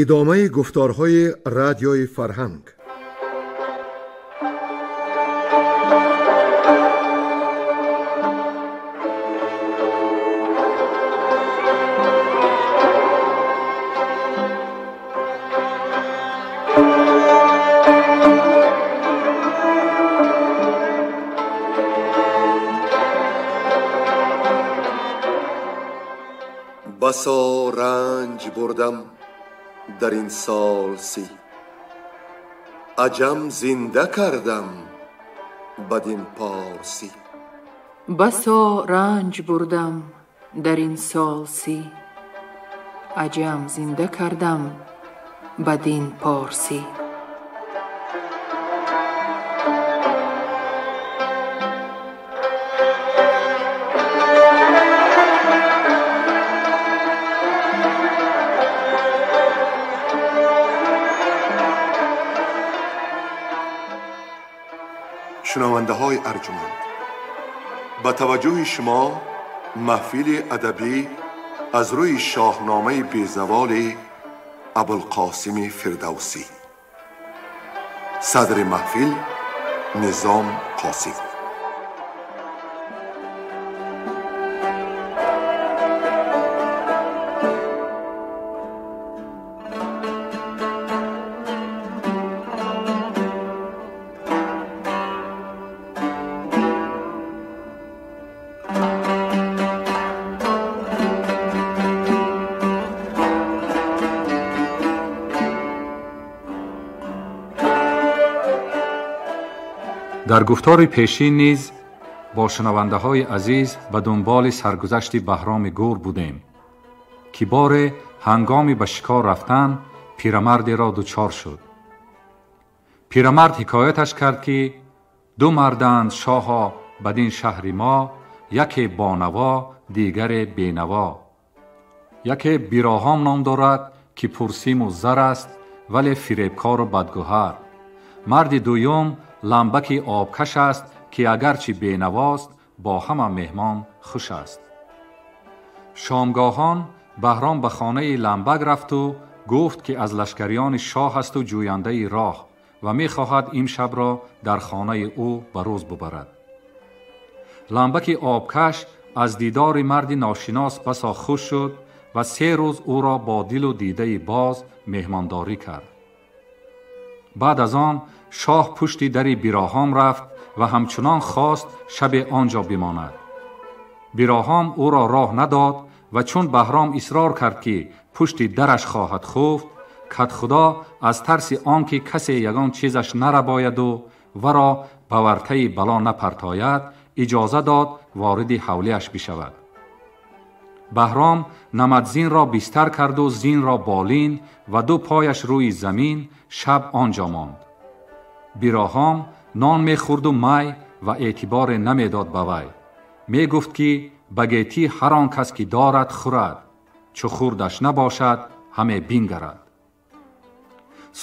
Идомаи гуфторҳои радиои фарҳанг. بسا رنج بردم در این سال سی، عجم زنده کردم بدین پارسی. بسا رنج بردم در این سال سی، عجم زنده کردم بدین پارسی. شنونده های ارجمند، به توجه شما محفل ادبی از روی شاهنامه بی‌زوال ابوالقاسم فردوسی. صدر محفل نظام قاسم. Дар гуфтори пешин низ бо шунавандаҳои азиз ба дунболи саргузашти Баҳроми Гур будем, ки боре ҳангоми ба шикор рафтан пирамардеро дучор шуд. Пирамард ҳикояташ кард, ки ду марданд шоҳо бадин шаҳри мо, яке бонаво, дигаре бенаво. Яке Бироҳом ном дорад, ки пурсиму зар аст, вале фиребкору бадгӯҳар. Марди дуюм ламбаки обкаш аст, ки агарчи бенавост, бо ҳама меҳмон хуш аст. Шомгоҳон Баҳром ба хонаи ламбак рафту гуфт, ки аз лашкариёни шоҳ асту ҷӯяндаи роҳ ва мехоҳад имшабро дар хонаи ӯ ба рӯз бубарад. Ламбаки обкаш аз дидори марди ношинос басо хуш шуд ва 3 рӯз ӯро бо дилу дидаи боз меҳмондорӣ кард. Баъд аз он шоҳ пушти дари Бироҳом рафт ва ҳамчунон хост шаби он ҷо бимонад. Бироҳом ӯро роҳ надод ва чун Баҳром исрор кард, ки пушти дараш хоҳад хуфт, кадхудо аз тарси он ки касе ягон чизаш нарабояду варо ба вартаи бало напартояд, иҷоза дод вориди ҳавлиаш бишавад. Баҳром намадзинро бистар карду зинро болин ва ду пояш рӯи замин шаб он ҷо монд. Бироҳом нон мехӯрду май ва эътиборе намедод ба вай. Мегуфт, ки ба гетӣ ҳар он кас ки дорад хӯрад, чу хӯрдаш набошад ҳаме бингарад.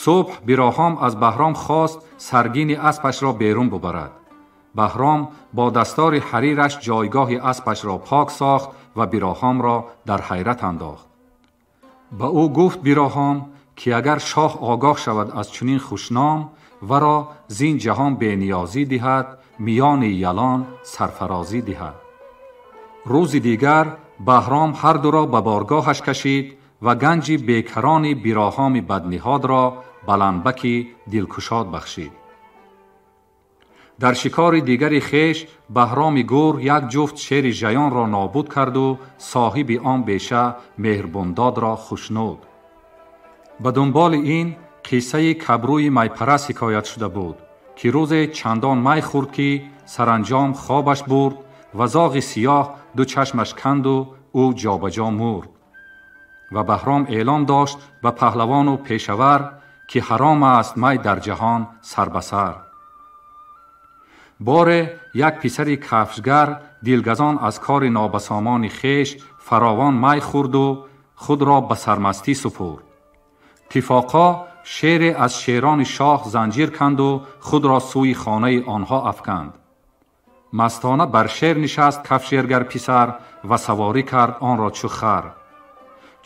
Субҳ Бироҳом аз Баҳром хост саргини аспашро берун бубарад. Баҳром бо дастори ҳарираш ҷойгоҳи аспашро пок сохт ва Бироҳомро дар ҳайрат андохт. Ба ӯ гуфт Бироҳом, ки агар шоҳ огоҳ шавад аз чунин хушном, варо зин ҷаҳон бениёзӣ диҳад, миёни ялон сарфарозӣ диҳад. Рӯзи дигар Баҳром ҳар дуро ба боргоҳаш кашид ва ганҷи бекарони Бироҳоми бадниҳодро ба ламбаки дилкушод бахшид. Дар шикори дигари хеш Баҳроми Гур як ҷуфт шери жаёнро нобуд карду соҳиби он беша меҳрбундодро хушнуд. Ба дунболи ин қиссаи кабрӯи майпараст ҳикоят шуда буд, ки рӯзе чандон май хӯрд, ки саранҷом хобаш бурд ва зоғи сиёҳ ду чашмаш канду ӯ ҷобаҷо мурд. Ва Баҳром эълом дошт ба паҳлавону пешавар, ки ҳаром аст май дар ҷаҳон сар ба сар. Боре як писари кафшгар дилгазон аз кори нобасомони хеш фаровон май хӯрду худро ба сармастӣ супурд. Тифоқо шере аз шерони шоҳ занҷир канду худро сӯи хонаи онҳо афканд. Мастона бар шер нишаст кафшергар писар ва саворӣ кард онро чу хар.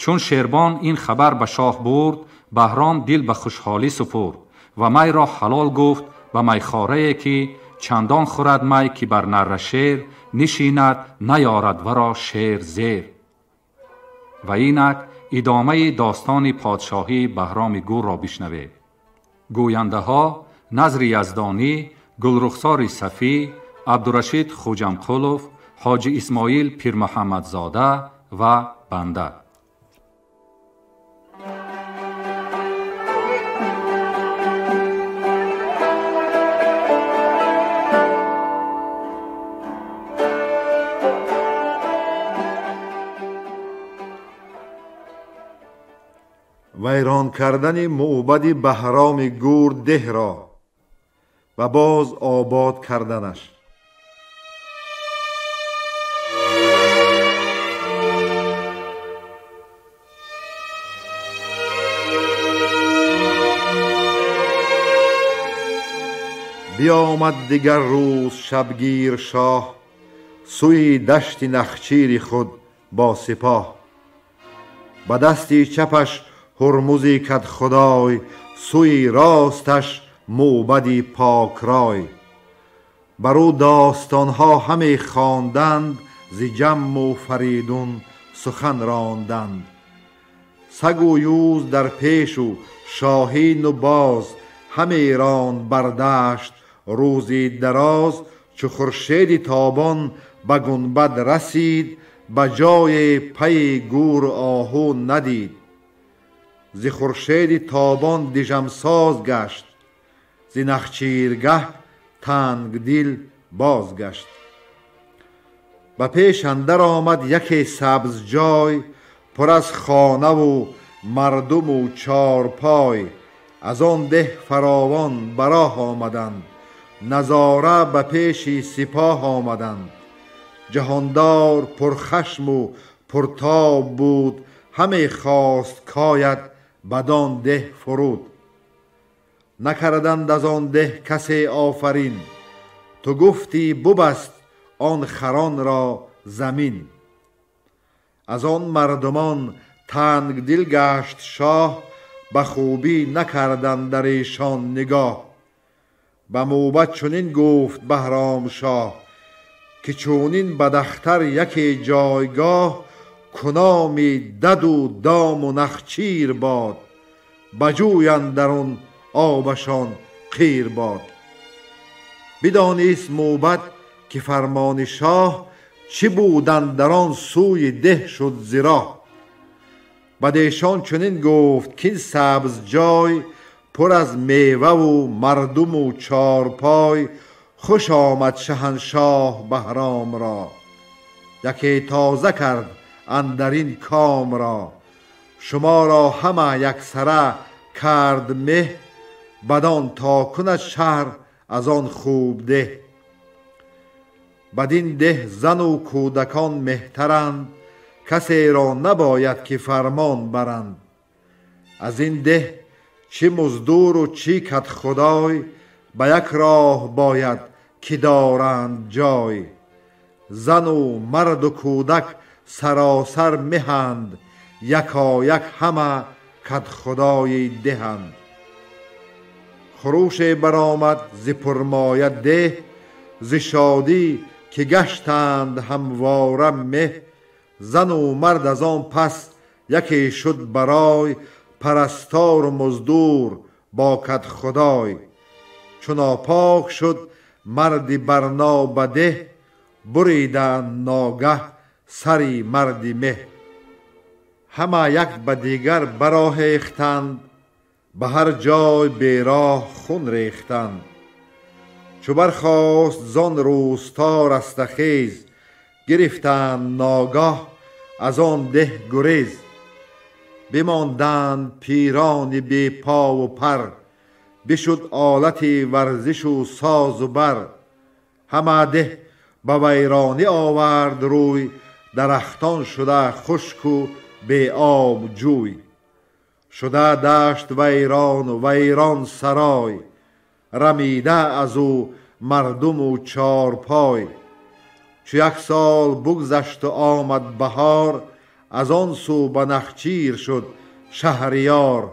Чун шербон ин хабар ба шоҳ бурд, Баҳром дил ба хушҳолӣ супурд ва майро ҳалол гуфт ба майхорае ки чандон хӯрад май ки бар нарра шер нишинад, наёрад варо шер зер. Ва инак идомаи достони подшоҳии Баҳроми Гурро бишнавед. Гӯяндаҳо Назри Яздонӣ, Гулрухсори Сафӣ, Абдурашид Хуҷамқулов, Ҳоҷи Исмоил Пирмуҳаммадзода ва банда. Вайрон кардани мӯбади Баҳроми Гур деҳро ва боз обод карданаш. Биомад дигар рӯз шабгир шоҳ, сӯи дашти Нахчири худ бо сипоҳ. Ба дасти чапаш Ҳурмузи кадхудой, сӯи росташ мӯбади покрай. Бар ӯ достонҳо ҳаме хонданд, зи ҷамму Фаридун сухан ронданд. Сагу юз дар пешу шоҳину боз, ҳаме ронд бар дашт рӯзи дароз. Чу хуршеди тобон ба гунбад расид, ба ҷои пайи гуру оҳу надид. Зи хуршеди тобон дижамсоз гашт, зи Нахчиргаҳ тангдил бозгашт. Ба пеш андар омад яке сабзҷой, пур аз хонаву мардуму чорпой. Аз он деҳ фаровон ба роҳ омаданд, назора ба пеши сипоҳ омаданд. Ҷаҳондор пурхашму пуртоб буд, ҳаме хост кояд бадон деҳ фуруд. Накарданд аз он деҳ касе офарин, ту гуфтӣ бубаст он харонро замин. Аз он мардумон тангдил гашт шоҳ, ба хубӣ накарданд дар эшон нигоҳ. Ба мӯбад чунин гуфт Баҳром шоҳ, ки чунин бадахтар яке ҷойгоҳ, куноми даду дому Нахчир бод, ба ҷӯй андарун обашон қир бод. Бидонист мӯбад ки фармони шоҳ, чӣ буд андар он сӯи деҳ шуд зи роҳ. Бадешон чунин гуфт кин сабзҷой, пур аз меваву мардуму чорпой. Хуш омад шаҳаншоҳ Баҳромро, яке тоза кард андар ин комро. Шуморо ҳама яксара кард меҳ, бадон то кунад шаҳр аз он хуб деҳ. Бадин деҳ зану кӯдакон меҳтаранд, касеро набояд ки фармон баранд. Аз ин деҳ чӣ муздуру чӣ кадхудой, ба як роҳ бояд ки доранд ҷой. Зану марду кӯдак саросар меҳанд, якояк ҳама кадхудои деҳанд. Хуруше баромад зи пурмоя деҳ, зи шодӣ ки гаштанд ҳамвора меҳ. Зану мард аз он пас яке шуд барой, парастору муздур бо кадхудой. Чу нопок шуд марди барно ба деҳ, буриданд ногаҳ сари марди меҳ. Ҳама як ба дигар бароҳехтанд, ба ҳар ҷой бероҳ хун рехтанд. Чу бархост зон рӯсто растахез, гирифтанд ногоҳ аз он деҳ гурез. Бимонданд пирони бепову пар, бишуд олати варзишу созу бар. Ҳама деҳ ба вайронӣ овард рӯй, дарахтон шуда хушку беоб ҷӯй. Шуда дашт вайрону вайрон сарой, рамида аз ӯ мардуму чорпой. Чу як сол бугзашту омад баҳор, аз он сӯ ба Нахчир шуд шаҳриёр.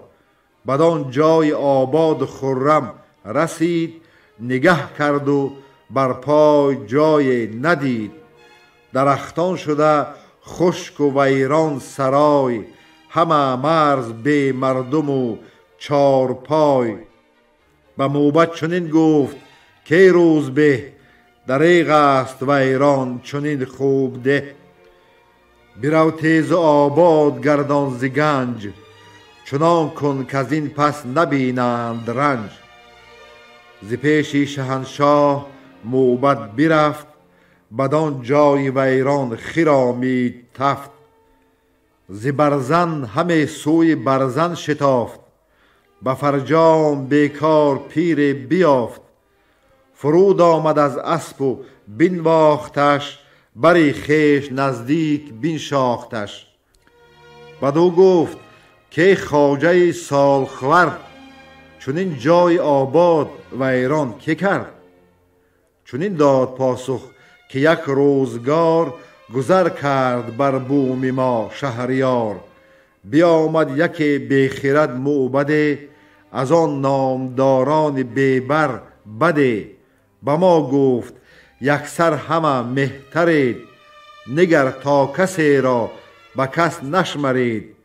بدان جای آباد خرم رسید، نگه کرد و بر پای جای ندید. درختان شده خشک و ویران سرای، همه مرز بی مردم و چارپای. به موبد چنین گفت که روز به، دریغ است ویران چنین خوب ده. برو تیز آباد گردان ز گنج، چنان کن کز این پس نبینند رنج. ز پیش شهنشاه موبد برفت، بدان جای ویران خرامید تفت. ز برزن همه سوی برزن شتافت، به فرجام بیکار پیر بیافت. فرود آمد از اسپ و بنواختش، بری خویش نزدیک بنشاختش. بدو گفت که خواجه سالخورد، چنین جای آباد ویران که کرد؟ چنین داد پاسخ که یک روزگار، گذر کرد بر بوم ما شهریار. بیامد یکی بیخرد موبده، از آن نامداران بیبر بده. به ما گفت یکسر همه مهترید، نگر تا کسی را به کس نشمرید.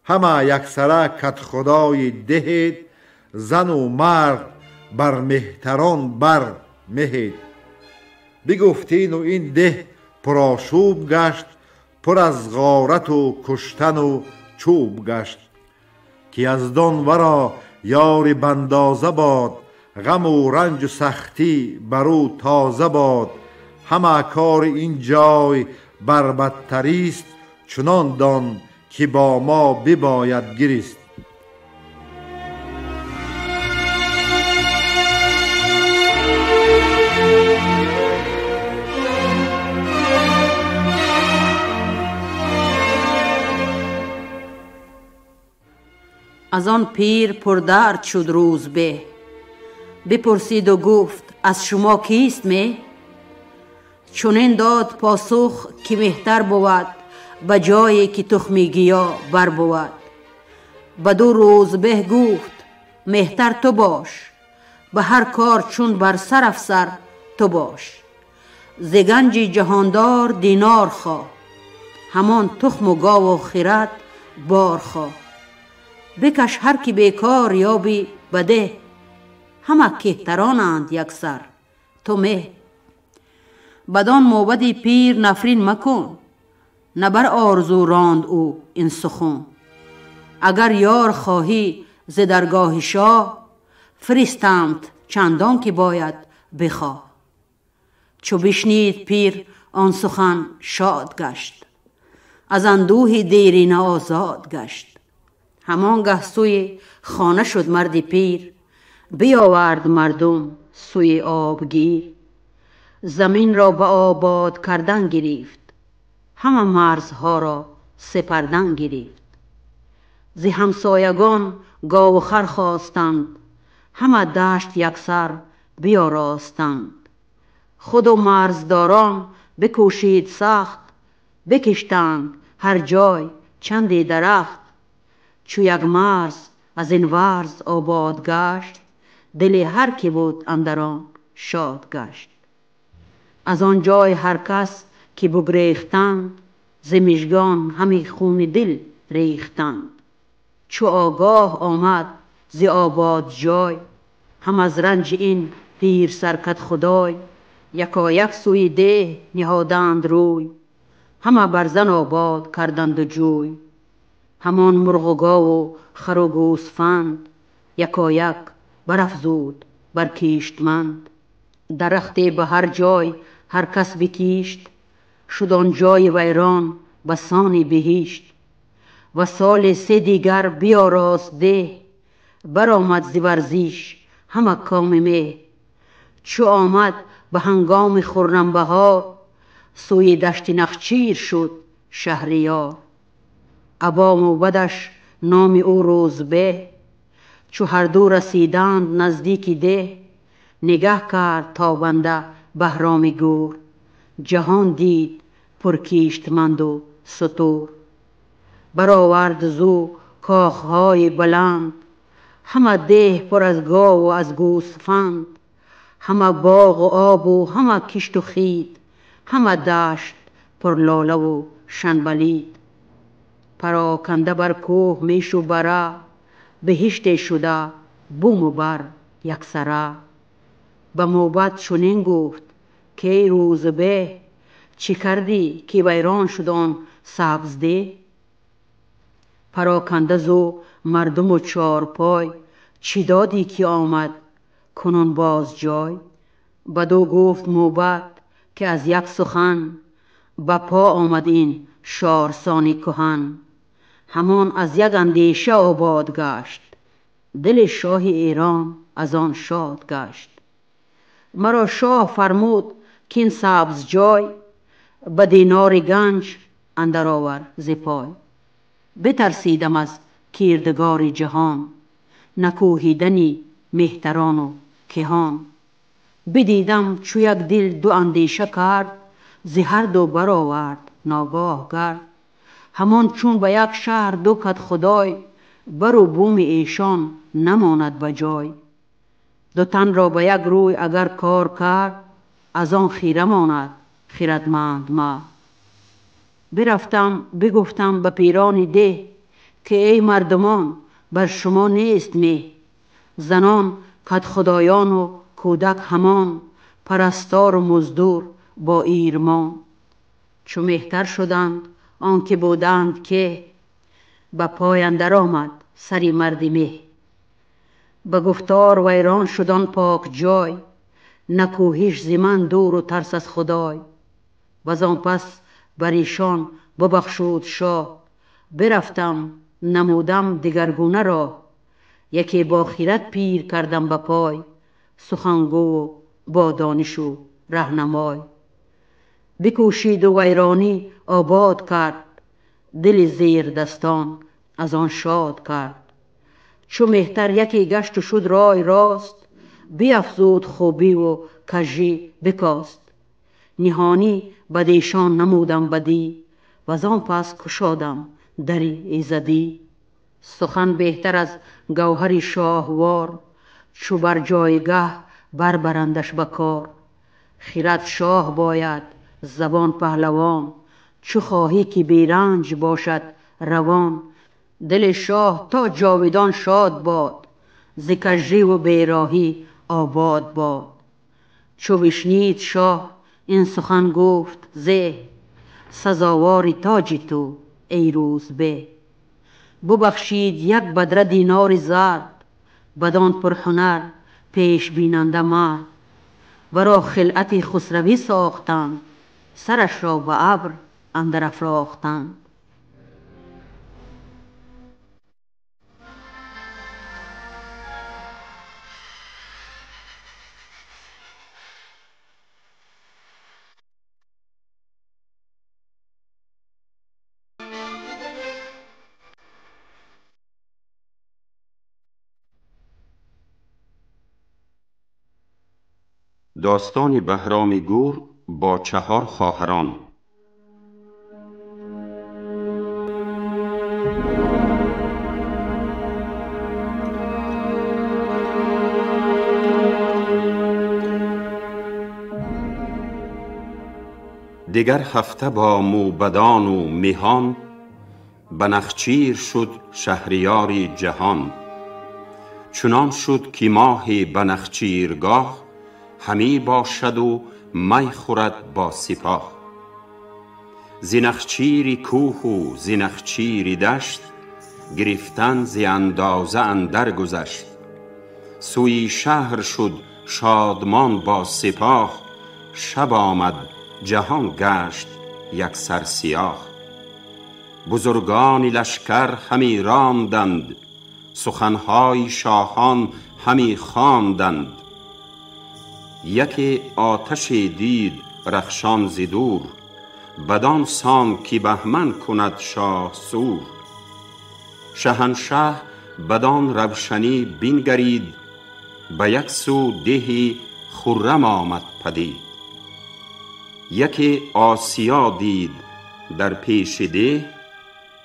همه یکسره کدخدای دهید، زن و مرد بر مهتران بر مهید. بگفتین و این ده پرآشوب گشت، پر از غارت و کشتن و چوب گشت. که یزدان ورا یار بندازه باد، غم و رنج و سختی بر او تازه باد. همه کار این جای بر بدتریست، چنان دان که با ما بباید گریست. از آن پیر پردرد شد روز به، بپرسید و گفت از شما کیست مه؟ چنین داد پاسخ که مهتر بود، به جایی که تخم گیا بر بود. بدو روز به گفت مهتر تو باش، به هر کار چون بر سر افسر تو باش. ز گنج جهاندار دینار خواه، همان تخم و گاو و خرد بار خواه. بکش هر کی بیکار یابی بده، همه کهترانند یک سر تو مه. بدان موبد پیر نفرین مکن، نه بر آرزو راند او این سخن. اگر یار خواهی ز درگاه شاه، فرستمت چندان که باید بخواه. چو بشنید پیر آن سخن شاد گشت، از اندوه دیرینه آزاد گشت. همانگه سوی خانه شد مرد پیر، بیاورد مردم سوی آبگیر. زمین را به آباد کردن گرفت، همه مرزها را سپردن گرفت. ز همسایگان گاو و خر خواستند، همه دشت یکسر بیاراستند. خود و مرزداران بکوشید سخت، بکشتند هر جای چندی درخت. چو یک مرز از این ورز آباد گشت، دل هر کی بود اندر آن شاد گشت. از آن جای هر کس که بگریختند، ز مژگان همی خون دل ریختند. چو آگاه آمد ز آباد جای، هم از رنج این پیر سرکد خدای. یکایک سوی ده نهادند روی، همه برزن آباد کردند و جوی. همان مرغ و گاو و خر و گوسفند، یکایک برافزود بر کیشتمند. درختی به هر جای هر کس بکیشت، شد آن جای ویران بسان بهشت. و سال سه دیگر بیاراست ده، برآمد ز ورزش همه کام مه. چو آمد به هنگام خرم بهار، سوی دشت نخچیر شد شهریار. ابا موبدش نام او روزبه، چو هر دو رسیدند نزدیک ده. نگه کرد تابنده بهرام گور، جهان دید پرکیشتمند و ستور. برآورد زو کاخهای بلند، Ҳама деҳ пур аз гов ва аз гӯсфанд, ҳама боғ ва об ва ҳама кишту хид, ҳама дашт пур лола ва шанбалид. Пароканда бар кӯҳ мешу бара, биҳиште шуда буму бар яксара. Ба мӯбад чунин гуфт ки эй Рӯзбеҳ, чӣ кардӣ ки вайрон шуд он сабздеҳ? Пароканда зу мардуму чорпой, чӣ додӣ ки омад кунун боз ҷой? Бадӯ гуфт мӯбад ки аз як сухан, ба по омад ин шорсони куҳан. Ҳамон аз як андеша обод гашт, дили шоҳи Эрон аз он шод гашт. Маро шоҳ фармуд кин сабз ҷой, ба динори ганҷ андар овар зи пой. Битарсидам аз кирдгори ҷаҳон, накӯҳидани меҳтарону киҳон. Бидидам чу як дил ду андеша кард, зи ҳар ду баровард ногоҳ гард. Ҳамон чун ба як шаҳр ду кадхудой, бару буми эшон намонад ба ҷой. Ду танро ба як рӯй агар кор кард, аз он хира монад хирадманд мард. Бирафтам бигуфтам ба пирони деҳ, ки эй мардумон бар шумо нест меҳ. Занон кадхудоёну кӯдак ҳамон, парастору муздур бо ирмон. Чу меҳтар шуданд он ки буданд ке, ба пой андар омад сари марди меҳ. Ба гуфтор вайрон шуд он пок ҷой, накӯҳиш зи ман дуру тарс аз Худой. Ваз он пас бар эшон бибахшуд шоҳ, бирафтам намудам дигаргуна роҳ. Яке бо хирад пир кардам ба пой, сухангӯву бо донишу раҳнамой. Бикӯшиду вайронӣ обод кард, дили зердастон аз он шод кард. Чу меҳтар яке гашту шуд рой рост, биафзуд хубиву кажӣ бикост. Ниҳонӣ бадешон намудам бадӣ, ваз он пас кушодам дари иззадӣ. Сухан беҳтар аз гавҳари шоҳвор, чу бар ҷойгаҳ барбарандаш ба кор. Хирад шоҳ бояд, забон паҳлавон, чу хоҳӣ ки беранҷ бошад равон. Дили шоҳ то ҷовидон шод бод, зи кажриву бероҳӣ обод бод. Чу бишнид шоҳ ин сухан гуфт зеҳ, сазовори тоҷи ту эй Рӯзбеҳ. Бубахшид як бадра динори зард, бадон пурҳунар пешбинанда мард. Варо хилъати хусравӣ сохтанд, сарашро ба абр андар афрохтанд. داستان بهرام گور با 4 خواهران. دیگر هفته با موبدان و میهان، به نخچیر شد شهریار جهان. چنان شد که ماه به نخچیرگاه، همی باشد و می خورد با سپاه. ز نخچیر کوه و ز نخچیر دشت، گرفتن ز اندازه اندر گذشت. سوی شهر شد شادمان با سپاه، شب آمد جهان گشت یک سر سیاه. بزرگان لشکر همی راندند، سخنهای شاهان همی خواندند. یکی آتشی دید رخشان ز دور، بدان سان که بهمن کند شاه سور. شهنشه بدان روشنی بنگرید، به یک سو دهی خرم آمد پدید. یکی آسیا دید در پیش ده،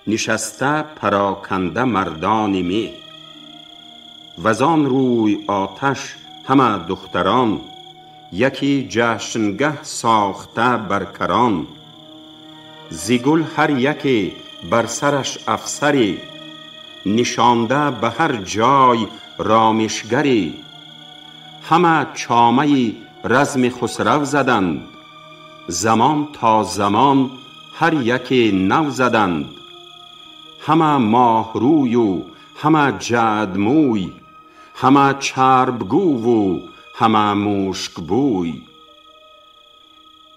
نشسته پراکنده مردان مه. وزان روی آتش همه دختران. یکی جشنگه ساخته بر کران، ز گل هر یکی بر سرش افسری، نشانده به هر جای رامشگری. همه چامه رزم خسرو زدند، زمان تا زمان هر یکی نو زدند. همه ماه روی و همه جعد موی، همه چرب گو و همه مشک بوی.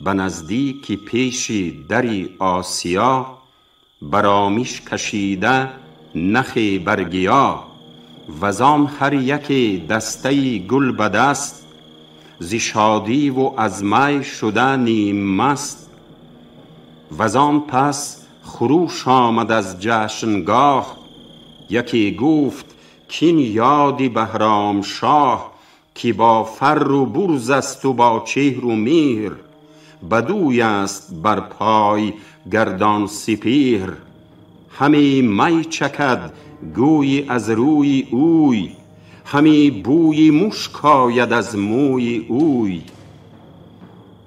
به نزدیک پیش دری آسیا، برامیش کشیده نخ برگیا. وزان هر یکی دسته گل به دست، ز شادی و از می شده نیم مست. وزان پس خروش آمد از جشنگاه، یکی گفت کاین یاد بهرام شاه. که با فر و برز است و با چهر و مهر، بدوی است بر پای گردان سپهر. همی می چکد گویی از روی اوی، همی بوی مشک آید از موی اوی.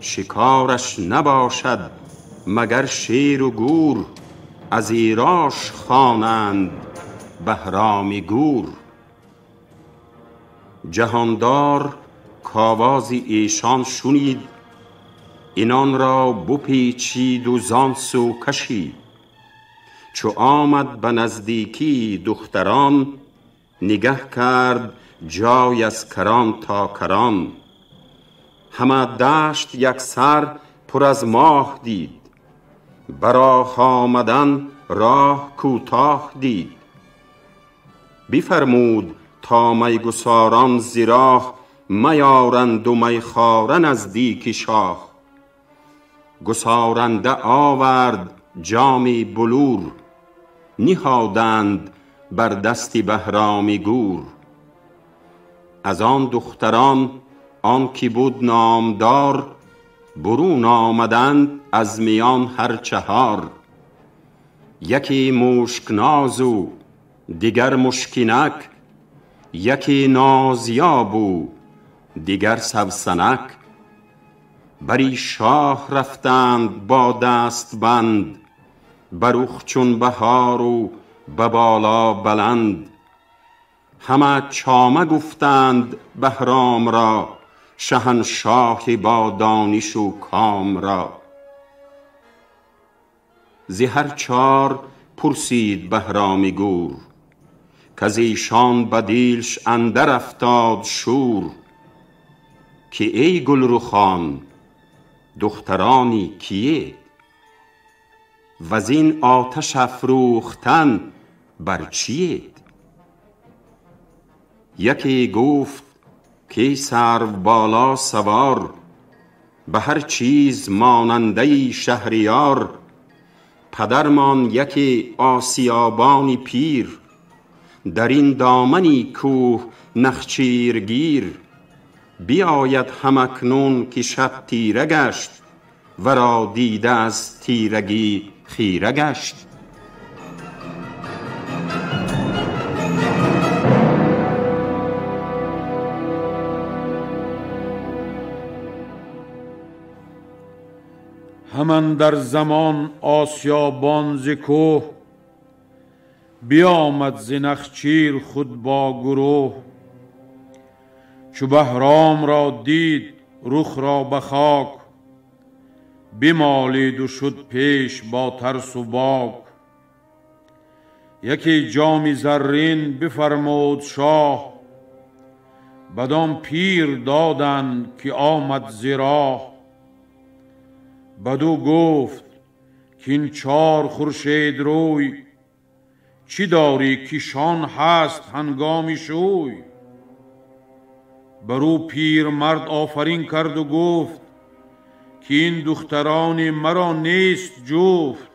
شکارش نباشد مگر شیر و گور، از ایراش خوانند بهرام گور. جهاندار کآواز ایشان شنید، اینان را بپیچید و زان سو کشید. چو آمد به نزدیکی دختران، نگه کرد جای از کران تا کران. همه دشت یکسر پر از ماه دید، براه آمدن راه کوتاه دید. بفرمود تا میگساران ز راه، میارند و میخواره نزدیک شاه. گسارنده آورد جام بلور، نهادند بر دست بهرام گور. از آن دختران آن که بود نامدار، برون آمدند از میان هر چهار. یکی مشک ناز و دیگر مشکینک، یکی نازیاب و دیگر سوسنک. بری شاه رفتند با دست بند، بروخ چون بهار و به بالا بلند. همه چامه گفتند بهرام را، شهنشاه با دانش و کام را. ز هر چار پرسید بهرام گور، کز ایشان بدیلش اندر افتاد شور. که ای گلرخان دخترانی کیید، وزین آتش افروختن بر چیید؟ یکی گفت که سرو بالا سوار، به هر چیز ماننده شهریار. پدرمان یکی آسیابانی پیر، در این دامنی کوه نخچیرگیر. بیاید هم اکنون که شب تیره گشت، ورا دیده از تیرگی خیره گشت. همان در زمان آسیابان ز کوه، بیامد ز نخچیر خود با گروه. چو بهرام را دید رخ را به خاک، بمالید و شد پیش با ترس و باک. یکی جام زرین بفرمود شاه، بدان پیر دادند که آمد ز راه. بدو گفت کاین چار خورشید روی، چی داری که شان هست هنگام شوی؟ برو پیرمرد آفرین کرد و گفت که این دختران مرا نیست جفت.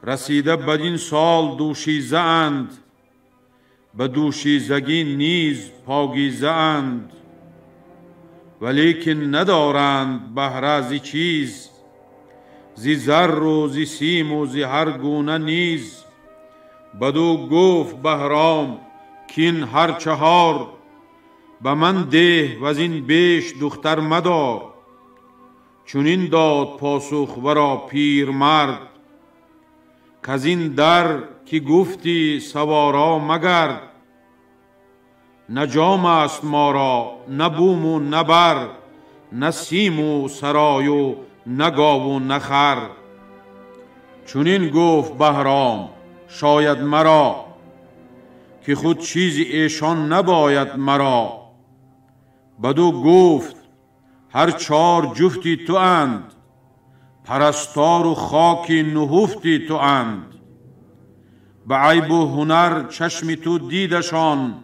رسیده بدین سال دوشیزه اند، به دوشیزگی نیز پاکیزه اند. ولیکن ندارند بهره ز چیز، ز زر و ز سیم و ز هر گونه نیز. بدو گفت بهرام کین هر چهار، به من ده و زین بیش دختر مدار. چنین داد پاسخ ورا پیر مرد، کزین در که گفتی سوارا مگرد. نه جام است ما را نه بوم و نه بر، نه سیم و سرای و نه گاو و نه خر. چنین گفت بهرام شاید مرا، که خود چیزی ایشان نباید مرا. بدو گفت هر چار جفتی تو اند، پرستار و خاک نهفتی تو اند. به عیب و هنر چشم تو دیدشان،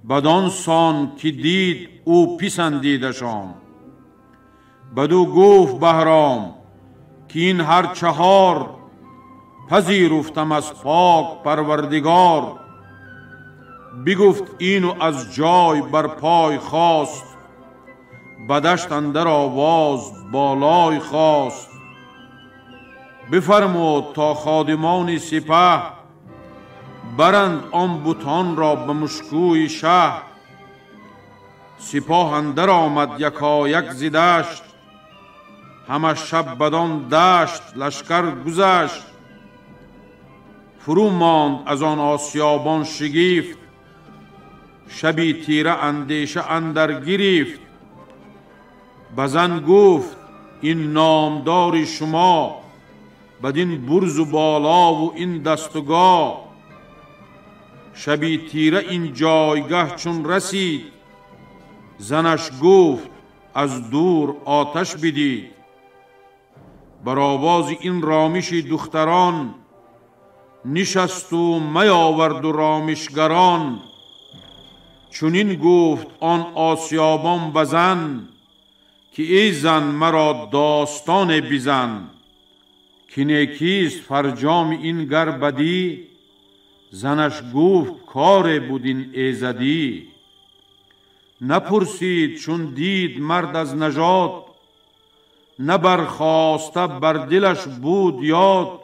بدان سان که دید او پسندیدشان. بدو گفت بهرام که این هر چهار، پذیرفتم از پاک پروردگار. بگفت اینو از جای بر پای خواست، بدشت اندر آواز بالای خواست. بفرمود تا خادمان سپه، برند آن بتان را به مشکوی شه. سپاه اندر آمد یکایک ز دشت، همه شب بدان دشت لشکر گذشت. فرو ماند از آن آسیابان شگفت، شبی تیره اندیشه اندر گرفت. بزن گفت این نامدار شما، بدین برز و بالا و این دستگاه. شبی تیره این جایگه چون رسید، زنش گفت از دور آتش بدید. بر آواز این رامش دختران، نشست و میاورد و رامشگران. چنین گفت آن آسیابان بزن، که ای زن مرا داستان بزن. که نیکیست فرجام این گر بدی، زنش گفت کار بود این ایزدی. نپرسید چون دید مرد از نژاد، نه برخاسته بر دلش بود یاد.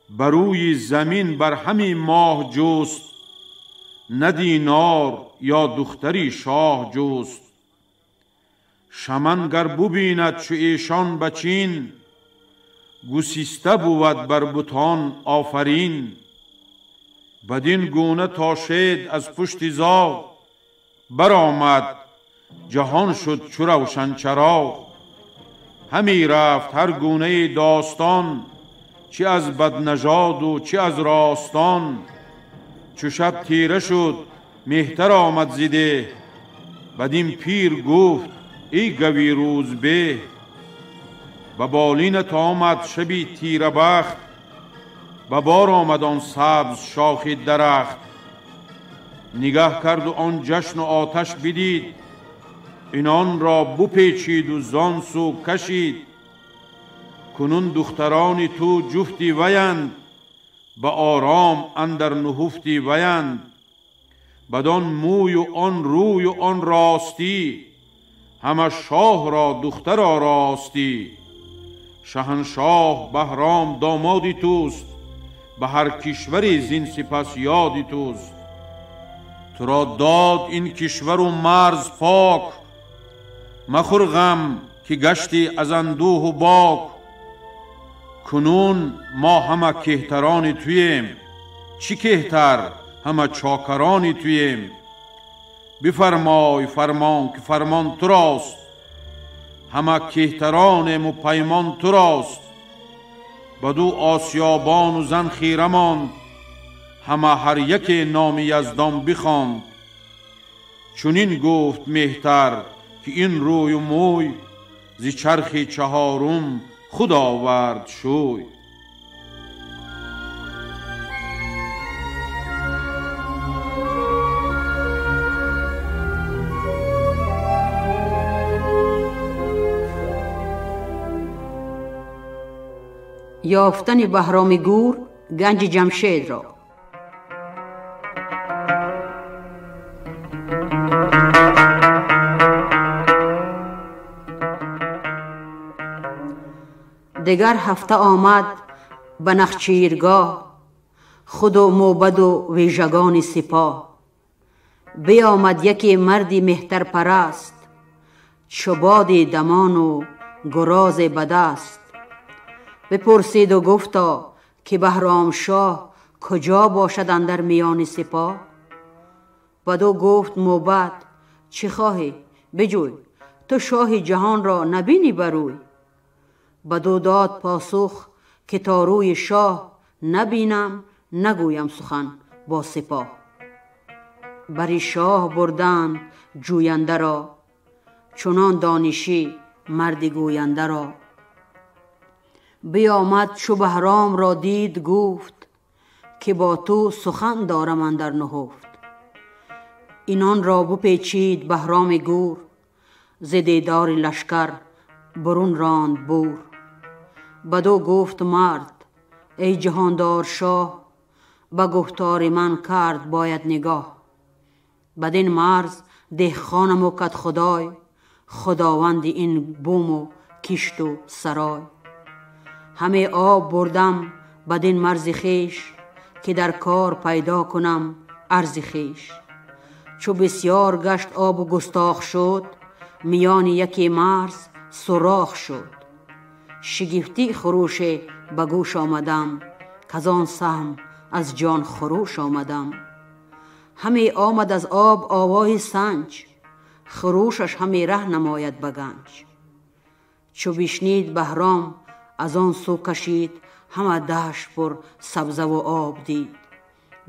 بروی زمین بر همی ماه جست، نه دینار یا دختری شاه جست. شمن گر ببیند چو ایشان بچین، گسیسته بود بر بتان آفرین. بدین گونه تا شید از پشت زاغ، برآمد جهان شد چو روشن چراغ. همی رفت هر گونه داستان، چه از بدنژاد و چه از راستان. چو شب تیره شد مهتر آمد ز ده، بدین پیر گفت ای گوی روز به. به بالینت آمد شبی تیره بخت، به بار آمد آن سبز شاخ درخت. نگه کرد و آن جشن و آتش بدید، اینان را بپیچید و زان سو کشید. کنون دختران تو جفتی ویند، به آرام اندر نهفتی ویند. بدان موی و آن روی و آن راستی، همه شاه را دختر آراستی. شهنشاه بهرام دامادی توست، به هر کشوری زین سپس یادی توست. تو را داد این کشور و مرز پاک، مخور غم که گشتی از اندوه و باک. کنون ما همه کهتران توییم، چی کهتر همه چاکران توییم. بفرمای فرمان که فرمان تو راست، همه کهترانیم و پیمان تو راست. بدو آسیابان و زن خیره ماند، همه هر یک نام یزدان بخواند. چنین گفت مهتر که این روی و موی، ز چرخ چهارم خود آورد شوی. یافتن بهرام گور گنج جمشید را. دگر هفته آمد به نخچیرگاه، خود و موبد و ویژگان سپاه. بیامد یکی مردی مهتر پرست، چو باد دمان و گراز بدست. بپرسید و گفتا که بهرام شاه کجا باشد اندر میان سپاه؟ بدو گفت موبد چه خواهی بجوی، تو شاه جهان را نبینی بروی. بدو داد پاسخ که تا روی شاه نبینم نگویم سخن با سپاه. بری شاه بردند جوینده را، چنان دانشی مرد گوینده را. بیامد چو بهرام را دید گفت، که با تو سخن دارم اندر نهفت. اینان را بپیچید بهرام گور، ز دیدار لشکر برون راند بور. بدو گفت مرد ای جهاندار شاه، به گفتار من کرد باید نگاه. بدین مرز دهخانم و کد خدای، خداوند این بوم و کشت و سرای. همه آب بردم بدین مرز خویش، که در کار پیدا کنم عرض خویش. چو بسیار گشت آب و گستاخ شد، میان یکی مرز سوراخ شد. شگفتی خروش به گوش آمدم، کزان سهم از جان خروش آمدم. همی آمد از آب آوای سنج، خروشش همی ره نماید به گنج. چو بشنید بهرام از آن سو کشید، همه دشت پر سبزه و آب دید.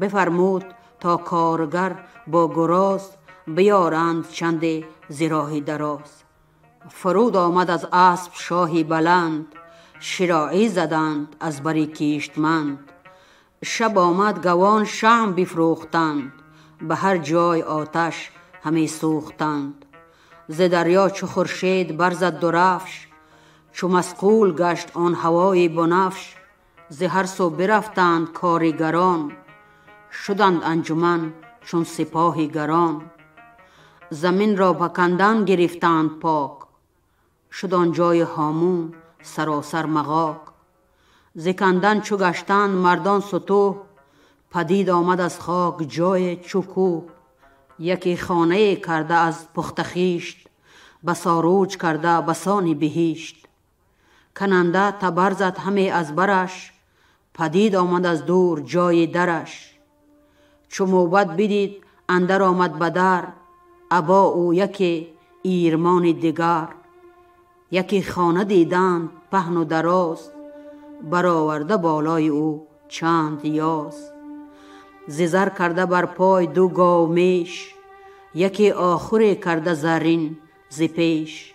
بفرمود تا کارگر با گراز، بیارند چند ز راه دراز. فرود آمد از اسب شاهی بلند، شراعی زدند از بر کیشتمند. شب آمد گوان شمع بفروختند، به هر جای آتش همی سوختند. ز دریا چو خورشید برزد درفش، چو مصقول گشت آن هوای بنفش. ز هر سو برفتند کارگران، شدند انجمن چون سپاه گران. زمین را به کندن گرفتند پاک، شد آن جای هامون سراسر مغاک. ز کندن چو گشتند مردان ستوه، پدید آمد از خاک جای چو کوه. یکی خانه کرده از پخته خیشت، بساروج کرده بسان بهشت. کننده تبر زد همه از برش، پدید آمد از دور جای درش. چو موبد بدید اندر آمد به در، ابا او یکی ایرمان دگر. یکی خانه دیدند پهن و دراز، برآورده بالای او چند یاز. ز زر کرده بر پای دو گاو میش، یکی آخر کرده زرین ز پیش.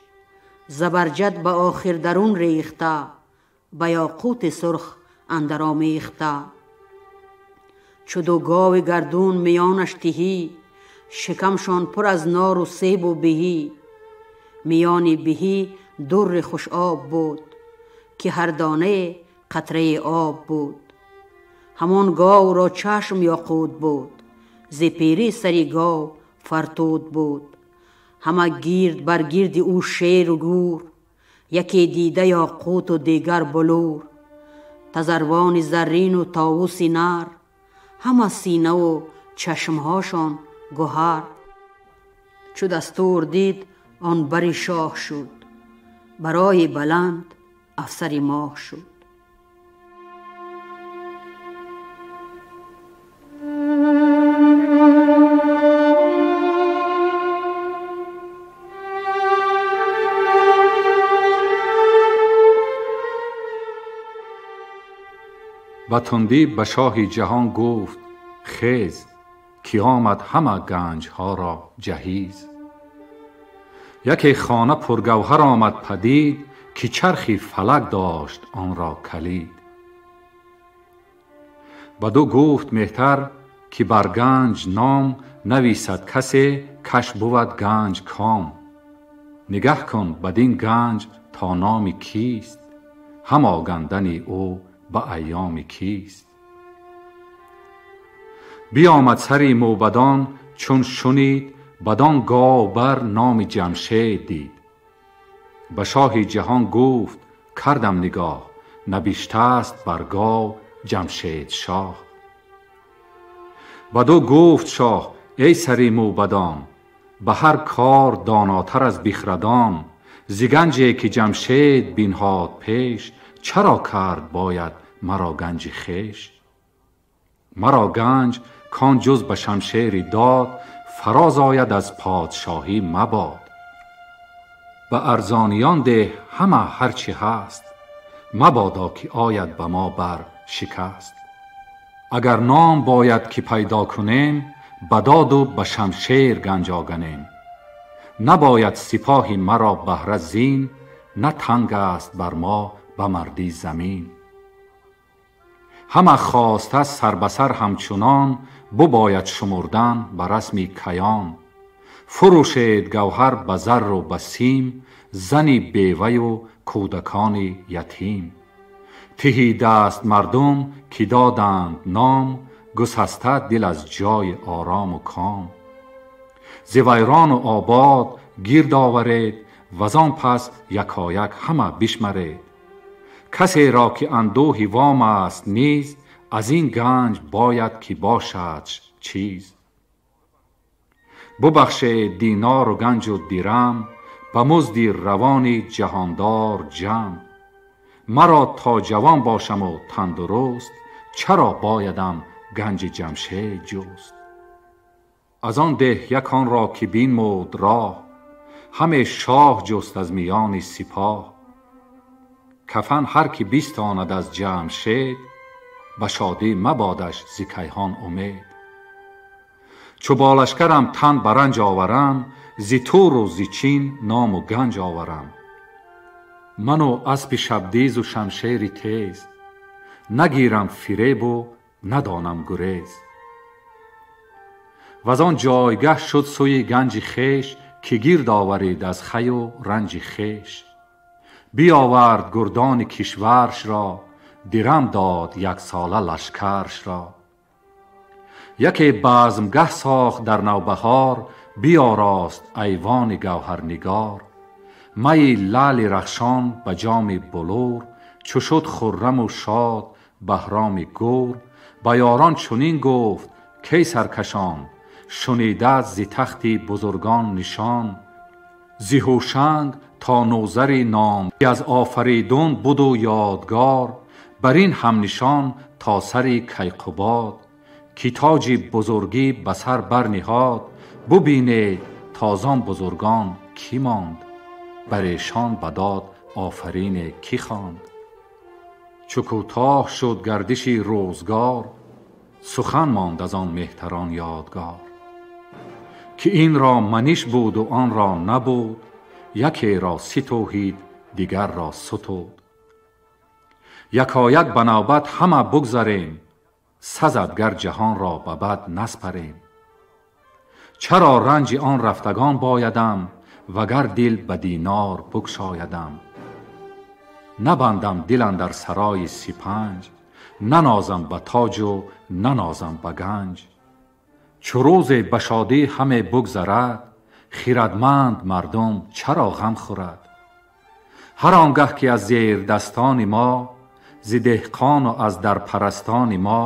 زبرجد به آخر درون ریخته، به یاقوت سرخ اندر آمیخته. چو دو گاو گردون میانش تهی، شکمشان پر از نار و سیب و بهی. میان بهی در خوش آب بود، که هر دانه قطره آب بود. همان گاو را چشم یاقوت بود، ز پیری سری گاو فرتوت بود. همه گیرد بر گیرد او شیر و گور، یکی دیده یاقوت و دیگر بلور. تزروان زرین و طاووس نر، همه سینه و چشمهاشان گهر. چو دستور دید آن بر شاه شد، برای بلند افسر ماه شد. و تندی به شاه جهان گفت خیز، که آمد همه گنج ها را جهیز. یکی خانه پرگوهر آمد پدید، که چرخی فلک داشت آن را کلید. بدو گفت مهتر که بر گنج نام، نویسد کسی کش بود گنج کام. نگه کن بدین گنج تا نام کیست، هم آگندن او به ایام کیست. بیامد سری موبدان چون شنید، بدان گاو بر نام جمشید دید. به شاه جهان گفت کردم نگاه، نبشته است بر گاو جمشید شاه. Бадو гуфт шоҳ эй сари мӯбадон, ба ҳар кор донотар аз бихрадон, зи ганҷе ки Ҷамшед бинҳод пеш, чаро кард бояд маро ганҷи хеш? Маро ганҷ кон ҷуз ба шамшери дод, фароз ояд аз подшоҳӣ мабод. Ба арзониён деҳ ҳама ҳарчи ҳаст, мабодо ки ояд ба мо бар шикаст. Агар ном бояд ки пайдо кунем, ба доду ба шамшер ганҷ оганем. Набояд сипоҳи маро баҳра зин, на танг аст бар мо ба мардӣ замин. Ҳама хоста сар ба сар ҳамчунон, бубояд шумурдан ба расми каён. Фурӯшед гавҳар ба зарру ба сим, зани беваю кӯдакони ятим. Тиҳӣ даст мардум ки доданд ном, гусаста дил аз ҷои орому ком. Зи вайрону обод гирд оваред, вазон пас якояк ҳама бишмаред. Касеро ки андӯҳи вом аст низ, аз ин ганҷ бояд ки бошадш чиз. Бубахшед динору ганҷу дирам, ба музди равони ҷаҳондор ҷамъ. Маро то ҷавон бошаму тандуруст, чаро боядам ганҷи Ҷамшед ҷуст? Аз он деҳ яконро ки бинмуд роҳ, ҳаме шоҳ ҷуст аз миёни сипоҳ. Кафан ҳар ки бистонад аз Ҷамшед, ба шодӣ мабодаш зи кайҳон умед. Чу бо лашкарам тан ба ранҷ оварам, зи Туру зи Чин ному ганҷ оварам. Ману аспи шабдизу шамшери тез, нагирам фиребу надонам гурез. Вазон ҷойгаҳ шуд сӯи ганҷи хеш, ки гирд оварид аз хаю ранҷи хеш. Биёвард гурдони кишваршро, дирам дод яксола лашкаршро. Яке базмгаҳ сохт дар навбаҳор, биёрост айвони гавҳарнигор. Майи лаъли рахшон ба ҷоми булур, чу шуд хурраму шод Баҳроми гур. Ба ёрон чунин гуфт кай саркашон, шунида зи тахти бузургон нишон. Зи Ҳушанг то Нӯзари ном, ки аз Офаридун буду ёдгор, бар ин ҳамнишон то сари Кайқубод, ки тоҷи бузургӣ ба сар барниҳод. Бубинед тозон бузургон кӣ монд, бар эшон ба дод офарине кӣ хонд. Чу кӯтоҳ шуд гардиши рӯзгор, сухан монд аз он меҳтарон ёдгор. Ки инро маниш буду онро набуд, якеро ситӯҳид дигарро сутуд. Якояк ба навбат ҳама бугзарем, сазад гар ҷаҳонро ба бад наспарем. Чаро ранҷи он рафтагон боядам, вагар дил ба динор букшоядам? Набандам дил андар сарои сипанҷ, нанозам ба тоҷу нанозам ба ганҷ. Чу рӯзе ба шодӣ ҳаме бугзарад, хирадманд мардум чаро ғам хӯрад? Ҳар он гаҳ ки аз зердастони мо, зи деҳқону аз дарпарастони мо,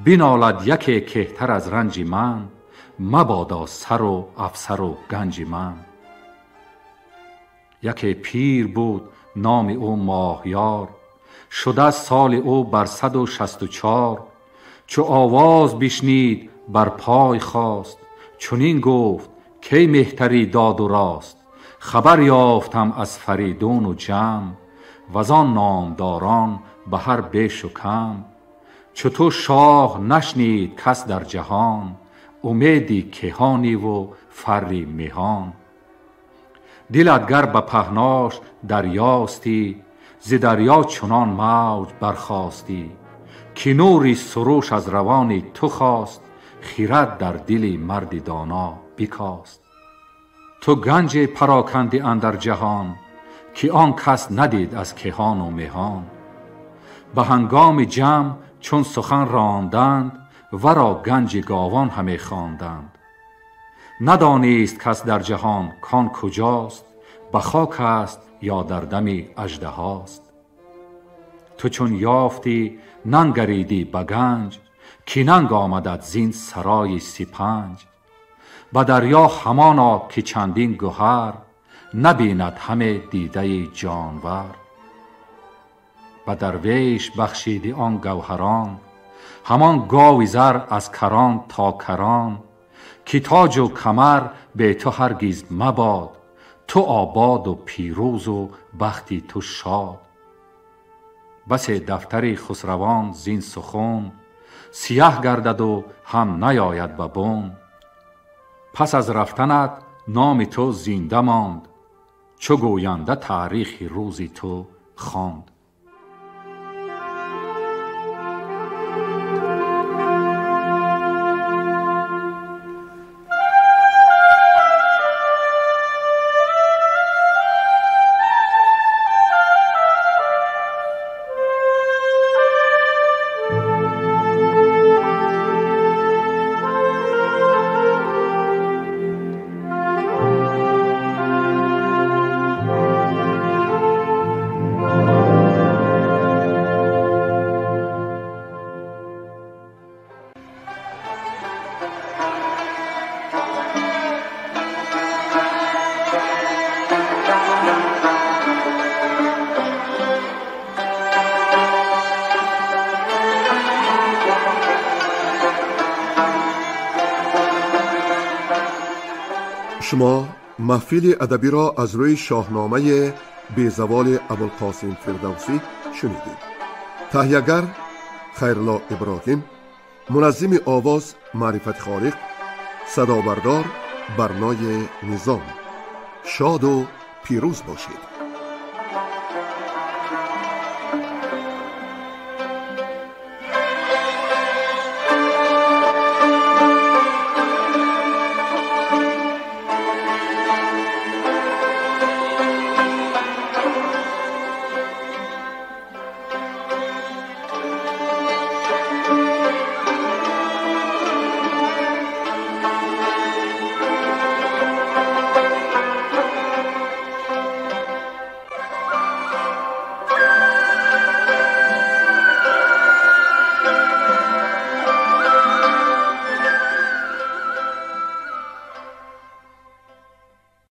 бинолад яке кеҳтар аз ранҷи ман, мабодо сару афсару ганҷи ман. Яке пир буд номи ӯ Моҳёр, шуда соли ӯ бар 164. Чу овоз бишнид бар пой хост, чунин гуфт кай меҳтарӣ доду рост. Хабар ёфтам аз Фаридуну Ҷам, вазон номдорон ба ҳар бешу кам. Чу ту шоҳ нашнид кас дар ҷаҳон, умеди кеҳониву фарри меҳон. Дилат гар ба паҳнош дарёстӣ, зи дарё чунон мавҷ бархостӣ. Ки нури суруш аз равони ту хост, хирад дар дили марди доно бикост. Ту ганҷе парокандӣ андар ҷаҳон, ки он кас надид аз кеҳону меҳон. Ба ҳангоми ҷамъ чун сухан ронданд, варо ганҷи говон ҳаме хонданд. Надонист кас дар ҷаҳон кон куҷост, ба хок аст ё дар дами аждаҳост. Ту чун ёфтӣ нангаридӣ ба ганҷ, ки нанг омадат зин сарои сипанҷ. Ба дарё ҳамоно ки чандин гӯҳар, набинад ҳаме дидаи ҷонвар. Ба дарвеш бахшиди он гавҳарон, ҳамон гови зар аз карон то карон, ки тоҷу камар бе ту ҳаргиз мабод, ту ободу пирӯзу бахти ту шод. Басе дафтари хусравон зин сухун, сияҳ гардаду ҳам наёяд ба бун. Пас аз рафтанат номи ту зинда монд, чу гӯянда таърихи рӯзи ту хонд. Шумо маҳфили адабиро аз рӯи шоҳномаи безаволи Абулқосим Фирдавсӣ шунидед. Таҳиягар Хайрулло Иброҳим, муназзими овоз Маърифати Холиқ, садобардор Барнои Низом. Шоду пирӯз бошед.